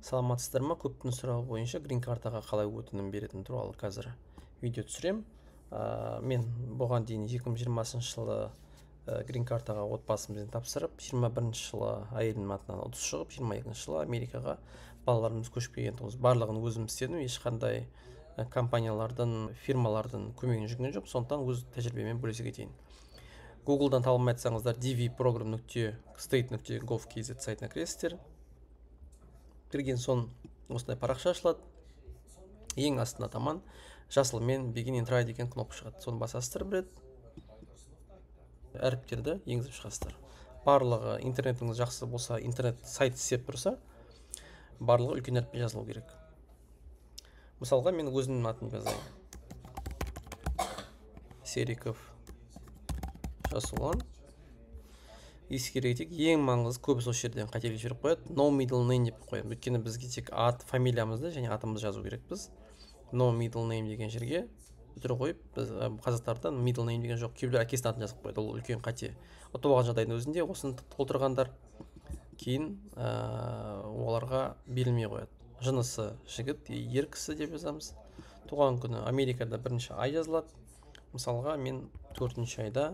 Саламатсыздар ма? Көптің сұрауы бойынша грин картаға қалай өтінім беретіні туралы қазір видео түсірем. Мен бұған дейін 2020 жылы грин картаға отбасымызбен тапсырып, 21 жылы әйелімнің атынан ұтыс шығып, 22 жылы Америкаға балаларымыз көшіп келген тұғыз. Барлығын өзім істедім, ешқандай компаниялардың, фирмалардың көмегін жүгінген жоқ, сондықтан өз тәжірибеммен бөлісе кетейін. Google'дан таба алмай жатсаңыздар dvprogram.state.gov.kz сайтына кіресіздер. Кірген соң осындай парақша ашылады. Ең астына таман жасылмен Begin Entry деген кнопка шығады. Соны басасыздар бір рет. Әріптерді енгізіп шығасыздар. Барлығы интернетіңіз жақсы болса, интернет сайт істеп тұрса, барлығы үлкен әріппен жазылу керек. Мысалға мен өзімнің атымды жазайын. Сериков Жасұлан. Ескере кетейік, ең маңызды көбісі осы жерден қателік жіберіп қояды. No middle name деп қоямыз. Өйткені бізге тек ат, фамилиямызды және атымызды жазу керекпіз. No middle name деген жерге үтір қойып, біз қазақтарда middle name деген жоқ. Кейбіреулер әкесінің атын жазып қояды. Ол үлкен қате. Ұтып алған жағдайдың өзінде осыны толтырғандар кейін оларға берілмей қояды. Жынысы жігіт, ер кісі деп жазамыз. Туған күні Америкада бірінші ай жазылады. Мысалға мен 4-ші айда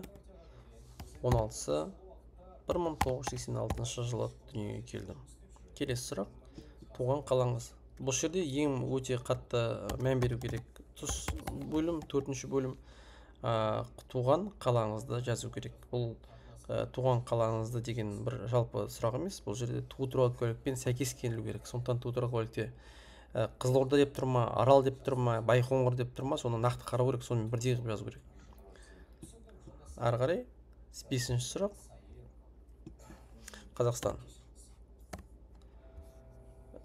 16-сы 1986 жылы дүниеге келдім. Келесі сұрақ, туған қалаңыз. Бұл жерде ең өте қатты мән беру керек тұс бөлім, 4-ші бөлім, туған қалаңызды жазу керек. Бұл туған қалаңызды деген бір жалпы сұрақ емес, бұл жерде туу туралы куәлікпен сәйкес келу керек. Сондықтан туу туралы куәлікте Қызылорда деп тұр ма, Арал деп тұр ма, Байқоңыр деп тұр ма, соны нақты қарау керек, сонымен бірдей қылып жазу керек. Ары қарай 5-ші сұрақ, Қазақстан.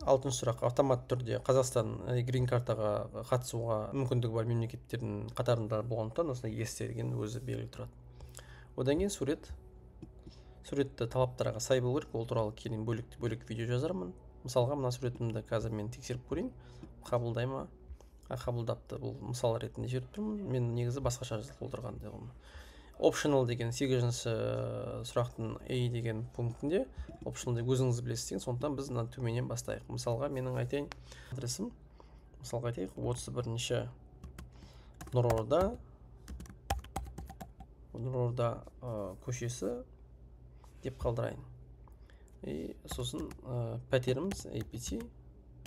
6-шы сұрақ, автомат түрде Қазақстан грин картаға қатысуға мүмкіндігі бар мемлекеттердің қатарында болғандықтан осындай ес деген өзі белгілі тұрады. Одан кейін сурет. Суретті талаптарға сай болу керек, ол туралы кейін бөлек видео жазармын. Мысалға мына суретімді қазір мен тексеріп көрейін, қабылдай ма? Қабылдапты. Бұл мысал ретінде жіберіп тұрмын. Мен негізі басқаша толтырған деп. Optional деген 8-ші сұрақтың A деген пунктінде optional деп өзіңіз білесіз деген, сондықтан біз мына төменнен бастайық. Мысалға менің айтайын адресім, мысалға айтайық 31-ші Нұрорда, Нұрорда көшесі деп қалдырайын. И сосын пәтеріміз APT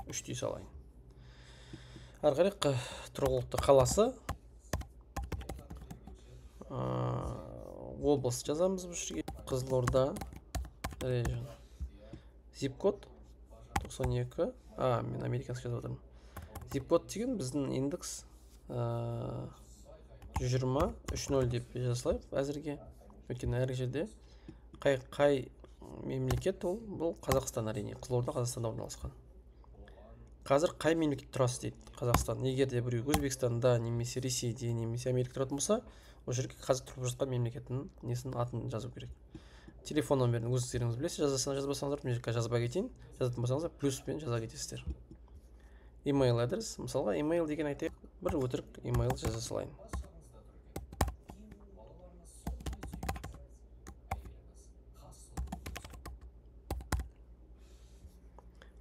3 дей салайын. Ары қарай тұрғылықты қаласы, облыс жазамыз бұл жерге, Қызылорда region. Zip код 92, мен американский жазып отырмын. Zip код деген біздің индекс 12030 деп жазылайық әзірге. Өйткені әр жерде қай мемлекет ол, бұл Қазақстан әрине, Қызылорда Қазақстанда орналасқан. Қазір қай мемлекет тұрасыз дейді, Қазақстан. Егер де біреу Өзбекстанда немесе Ресейде немесе Америкада тұратын болса, ол жерге қазір тұрып жатқан мемлекеттің несін атын жазу керек. Телефон номерін өздеріңіз білесіз, жазбасаңыздар, мен жерге жазба кетейін. Жазатын болсаңыздар, плюспен жаза кетесіздер. Email адрес, мысалға email деген айтайық, бір өтірік email жаза салайын.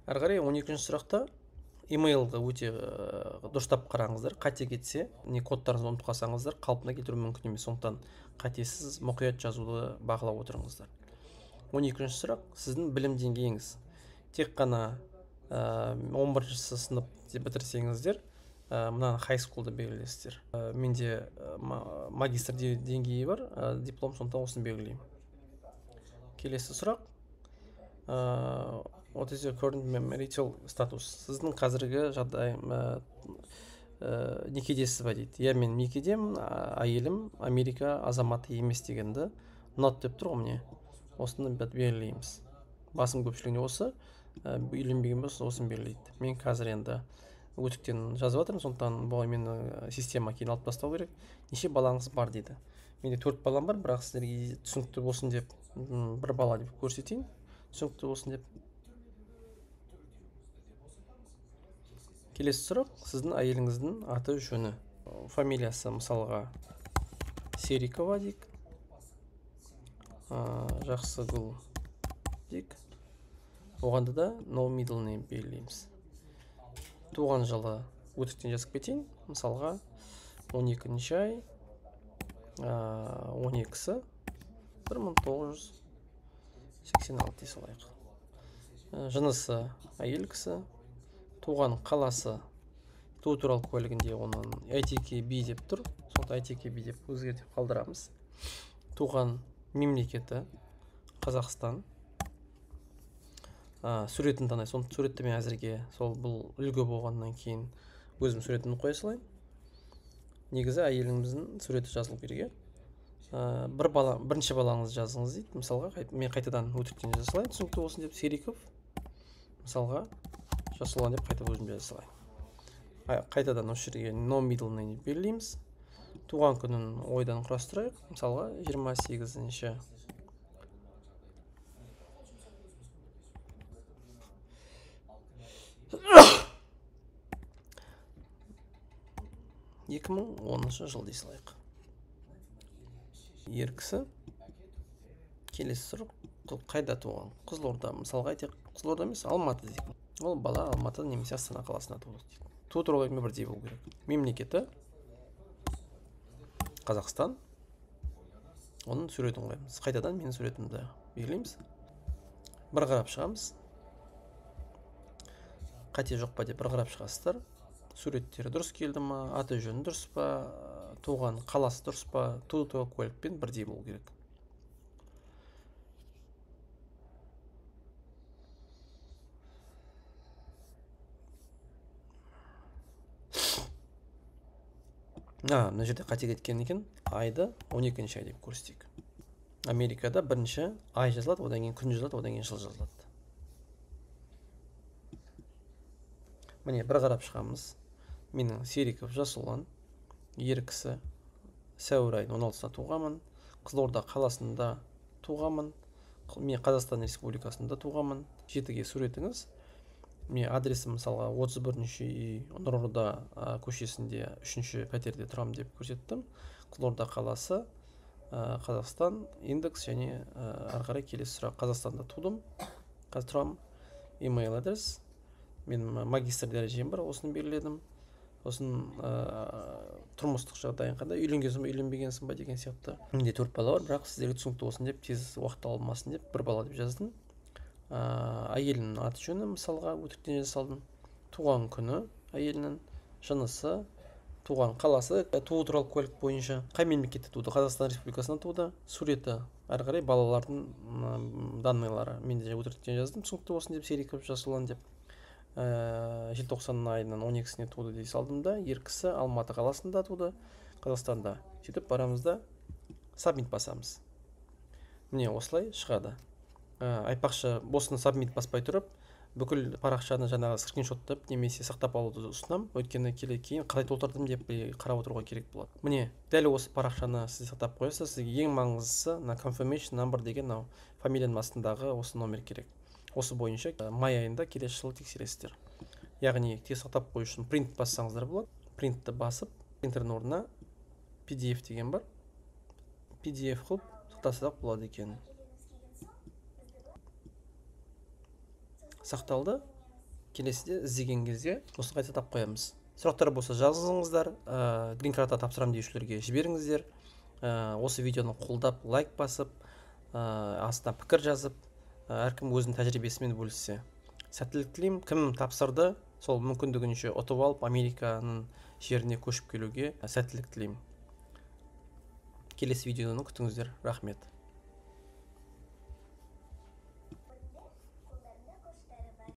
Ары қарай 12-ші сұрақта emailға өте дұрыстап қараңыздар. Қате кетсе, не кодтарыңызды ұмытып қалсаңыздар, қалпына келтіру мүмкін емес. Сондықтан қатесіз мұқият жазуды бақылап отырыңыздар. 12-ші сұрақ, сіздің білім деңгейіңіз. Тек қана 11-ші сынып бітірсеңіздер, мынаны high school'ды белгілейсіздер. Менде магистр деңгейі бар, диплом, сондықтан осыны белгілеймін. Келесі сұрақ, what is your current marital status? Сіздің қазіргі жағдай, некедесіз ба дейді. Иә, мен некедемін, әйелім Америка азаматы емес дегенді not деп тұр ғой міне. Осыны белгілейміз. Басым көпшілігіне осы, үйленбеген болса осыны белгілейді. Мен қазір енді өтіктен жазып жатырмын, сондықтан бұл мені система кейін алып тастау керек. Неше балаңыз бар дейді. Менде 4 балам бар, бірақ сіздерге түсінікті болсын деп бір бала деп көрсетейін. Түсінікті болсын деп. Келесі сұрақ, сіздің әйеліңіздің аты жөні. Фамилиясы мысалға Серикова дейік, Жақсыгүл дейік. Оған да no middle name белгілейміз. Туған жылы өтіріктен жазып кетейін. Мысалға 12 ай 12-сі 1986 дей салайық. Жынысы әйел кісі, туған қаласы, туу туралы куәлігінде оның ITKB деп тұр, сондықтан ITKB деп өзгертіп қалдырамыз. Туған мемлекеті Қазақстан. Суретін таңдайсыз. Соны суретті мен әзірге сол бұл үлгі болғаннан кейін өзім суретімді қоя салайын. Негізі әйеліміздің суреті жазылу керек, иә. Бірінші балаңызды жазыңыз дейді. Мысалға, мен қайтадан өтіріктен жаза салайын, түсінікті болсын деп Сериков, мысалға, Жасұлан деп қайтып өзім жаза салайын. Қайтадан осы жерге no middle name деп белгілейміз. Туған күнін ойдан құрастырайық. Мысалға, 28-ші 2010 жыл дей салайық. Ер кісі. Келесі сұрақ, қайда туған? Қызылорда. Мысалға айтайық, Қызылорда емес, Алматы дейік. Ол бала Алматы немесе Астана қаласында туылды дейді. Туу туралы әңгіме бірдей болу керек. Мемлекеті Қазақстан. Оның суретін қоямыз. Қайтадан менің суретімді белгілейміз. Бір қарап шығамыз. Қате жоқ па деп бір қарап шығасыздар. Суреттері дұрыс келді ма, аты жөні дұрыс па, туған қаласы дұрыс па, туу туралы куәлікпен бірдей болу керек. Мына жерде қате кеткен екен. Айды 12 ай деп көрсетейік. Америкада бірінші ай жазылады, одан кейін күн жазылады, одан кейін жыл жазылады. Міне, бір қарап шығамыз. Менің Сериков Жасұлан, ер кісі, сәуір айының 16-сында туғанмын, Қызылорда қаласында туғанмын, мен Қазақстан Республикасында туғанмын. 7-ге суретіңіз. Мен адресім мысалға 31-ші үй Нұрорда көшесінде 3-ші пәтерде тұрамын деп көрсеттім. Қызылорда қаласы, Қазақстан, индекс және ары қарай келесі сұрақ. Қазақстанда тудым, қазір тұрамын. Email адрес. Менің магистр дәрежем бар, осыны белгіледім. Сосын тұрмыстық жағдайың қандай, үйленгенсің ба, үйленбегенсің ба деген сияқты. Менде 4 бала бар, бірақ сіздерге түсінікті болсын деп, тез уақыт алмасын деп бір бала деп жаздым. Әйелімнің аты жөні мысалға өтіріктен жаза салдым. Туған күні әйелінің, жынысы, туған қаласы, туу туралы куәлік бойынша қай мемлекетте туды, Қазақстан Республикасында туды, суреті, ары қарай балалардың данныйлары. Мен де өтіріктен жаздым, түсінікті болсын деп, Сериков Жасұлан деп. Желтоқсан айының 12-сіне туды дей салдым да, ер кісі Алматы қаласында туды, Қазақстанда. Сөйтіп барамыз да сабмит басамыз. Міне осылай шығады. Айтпақшы, осыны сабмит баспай тұрып, бүкіл парақшаны жаңағы скриншоттап немесе сақтап алуды ұсынамын. Өйткені келе кейін қалай толтырдым деп қарап отыруға керек болады. Міне, дәл осы парақшаны сіз сақтап қоясыз. Сізге ең маңыздысы мына confirmation number деген мынау фамилияның астындағы осы номер керек. Осы бойынша май айында келесі жылы тексересіздер. Яғни тез сақтап қою үшін принт бассаңыздар болады. Принтті басып, принтердің орнына PDF деген бар. PDF қылып сақтасақ болады екен. Сақталды. Келесіде іздеген кезде осыны қайта тап қоямыз. Сұрақтар болса жазыңыздар, грин карта тапсырамын деушілерге жіберіңіздер. Осы видеоны қолдап, лайк басып, астына пікір жазып, әркім өзінің тәжірибесімен бөліссе. Сәттілік тілеймін. Кім тапсырды, сол мүмкіндігінше ұтып алып, Американың жеріне көшіп келуге сәттілік тілеймін. Келесі видеоны күтіңіздер. Рахмет.